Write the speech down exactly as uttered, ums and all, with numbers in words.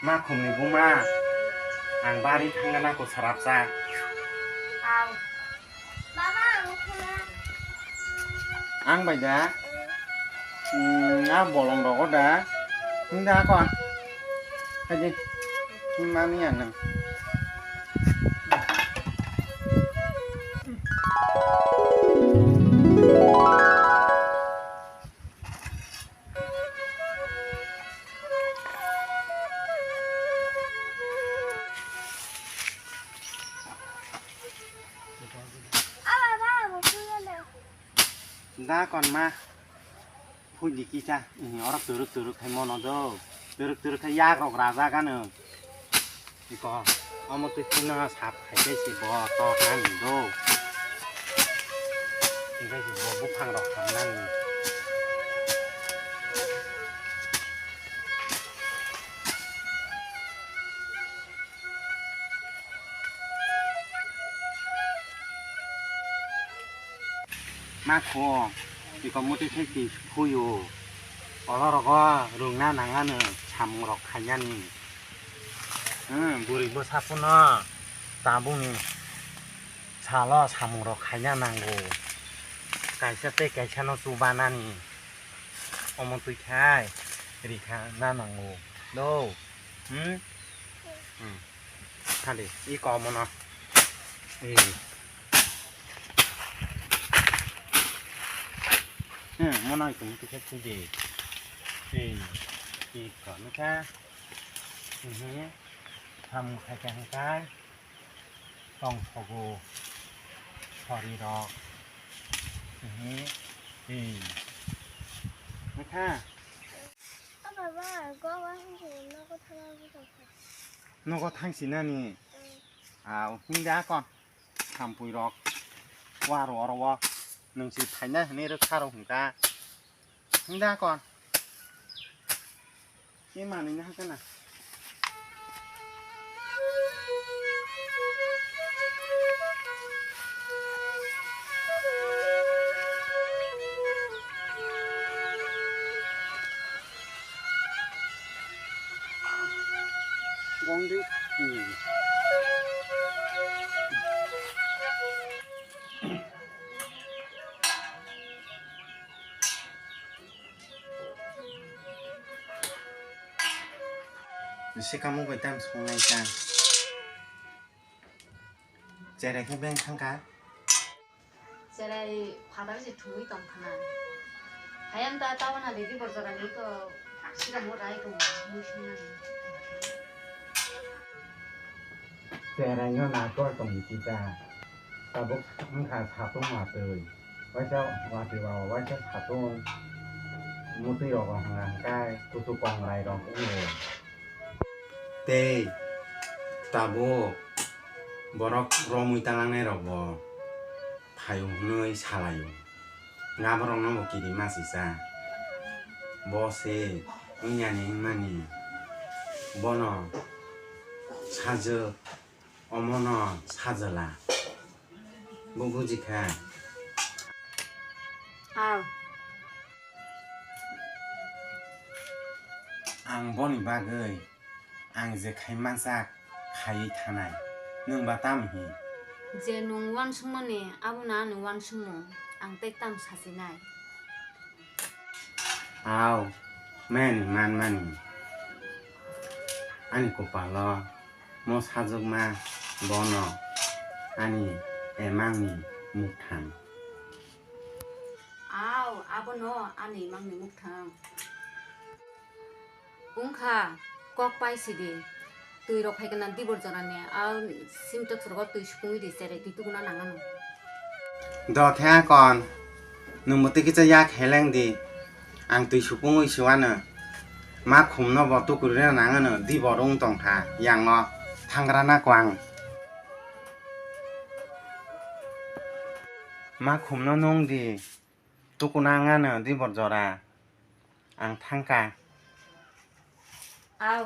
Ma khumni buma, ang bari thangna ko sarapsa. Ang bai da? Hmm, a bolong rogo da? Hinda ko. Haji. Mani ano. Da kon ma. Phuidi kisa, oro turuk turuk khai mono do. Turuk turuk khai yak rok rajak ano. Iko, omo twi phino sap khai tei si bo tok nani do. Tei si bo buphang rok thang nani. Ma kho, iko muti khe twi phuyo. Olo rogo rwngna nangano samung rok khainani. Hmm, bwrwi bwsa phano tabukni salo samung rok khaina nango. Kaisa tei kaisa no chubanani. Omo twi khai rikha na nango. Do. Hmm? Hmm. Hadi, i ko mono. I. Hmm, mono i kum tikhe sidi. I. I ko nukha. Mhm. Ham khai khai khai. Tong thogo. Sori rok. Mhm. I. Nukha. O baba, go wa hwn se, nogo thangna bwswk kha. Nogo thang sinani. Mm. Au, hwnda kon. Sampui rok. Wa ro ro wo. Nwng si phaina hwnwi rwkha rok hwnka. Hwnda kon. Ke manwi na hakana. Gong di. Sika mobile time songnai ta. Cherai khe beng thangkha. Cherai phataro se thumui tong khna. Hayam ta tabana didi borjora ni to sika mo rai tong mui sung nani. Cherai no na kor tong kita. Tabuk wngkha satung watwi. Waisa watwi ba waisa satung. Mutwi rok hwnka hwnkhe kuchuk kongrai rok wngo. Tei tabuk borok romwi talangnai rok bo phaio hwnwi salaio. Nga borok no bo kiri masi cha. Bo se wngya ni wngmani. Bono sajwk. Omono sajwla. Bo bujikha. Aw. Ang boni bagwi ang je khai mansak khaiwi thanai. Nwng ba tamo hi? Je nwng uansukmani abono ani uansukmung. Ang tei tamo sachinai. Aw, mani manmani. Ani kopalo mo sajwkma bono ani emangni mukthang. Aw, abono ani emangni mukthang. Wngkha, kok pai sidi. Twi rok phaikhe na dibor jorani, a sintex rogo twi supungwi di, cherai twi tukuna nangano. Do khe akon, nwngbo twi kisa yak heleng di, ang twi supungwi suwano. Ma khumno bo tukurina nangano, dibor wng tongkha, yango thangrana kwang. Ma khumno nung di, tukuna wngano dibor jora, ang thangkha. Aw,